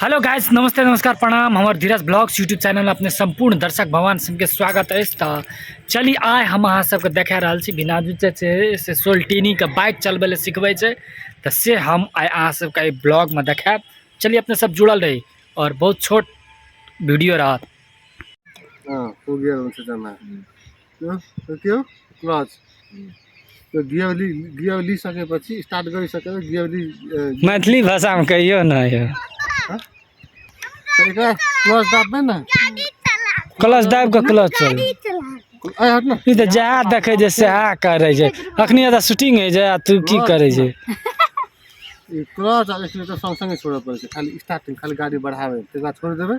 Hello guys, नमस्ते, नमस्कार, प्रणाम। हमर धीरज ब्लॉग्स यूट्यूब चैनल अपने सम्पूर्ण दर्शक भगवान सबके स्वागत अछि। तऽ चली आइ हम अहाँ सबके देखा रहल छी भिनाजू जे छै से सोल्टिनीके बाइक चलबै लए सिखबै छै, तऽ से हम आइ अहाँ सबके एहि ब्लॉगमे देखायब। चलिए अपने सब जुड़ल रही और बहुत छोट वीडियो रहत। अँ, पुगेर हुन्छ जम्मा। त्यो त्यो क्लच, त्यो गियर लि गियर लिइसकेपछि, स्टार्ट गरिसकेर गियर लि मैथिली भाषामे कहियौ ने यौ। त एकरा क्लच दाब्बै न। क्लच दाबि कऽ क्लच चल। ए हट न। ई तऽ जएह देखै छै सएह करै छै। अखनी एतऽ शूटिंग होइ छै आ तू की करै छै? ई क्लच आ एक्सीलेटर सँगसँगै छोड़ऽ पड़ै छै। खाली स्टार्टिङ, खाली गाडी बढाबै, त्यसको बाद छोडि देबै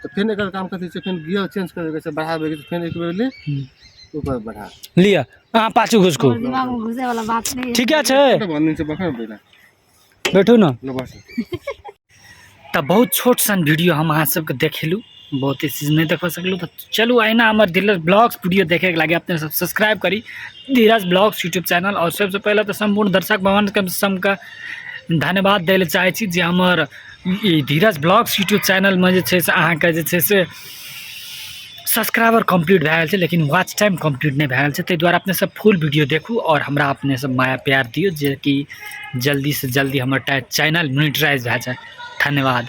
तऽ फेर एकर काम कथी छै? फेर गियर चेन्ज करैके छै, बढ़ाबैके छै, फेर एक बेर ले ऊपर बढ़ा। लिअ, अहाँ पाछू घुसकू। दिमागमे घुसे वाला बात नहीं। ठीके छै। भनिदिन्छु भर्खर पहिला। बैठू ने। ल बस। तऽ बहुत छोट सन वीडियो हम अहाँ सबके देखेलहुँ, बहुत चीज नहि देखा सकलहुँ। तऽ चलू, अहिना हमर धीरज ब्लॉग्स वीडियो देखेके लागे अपने सब सब्सक्राइब करी धीरज ब्लॉग्स यूट्यूब चैनल। और सबसँ पहिले तऽ सम्पूर्ण दर्शक भवन के सबके धन्यवाद दै लए चाहै छी जे हमर ई धीरज ब्लॉग्स यूट्यूब चैनलमे जे छै से अहाँके जे छै से सब्सक्राइबर कम्प्लीट भए गेल छै, लेकिन वॉच टाइम कम्प्लीट नहि भए गेल छै। ताहि दुआरे अपने सब फुल वीडियो देखू आओर हमरा अपने सब माया प्यार दियौ, जे कि जल्दीसँ जल्दी हमर चैनल मोनिटराइज भए जाए। धन्यवाद।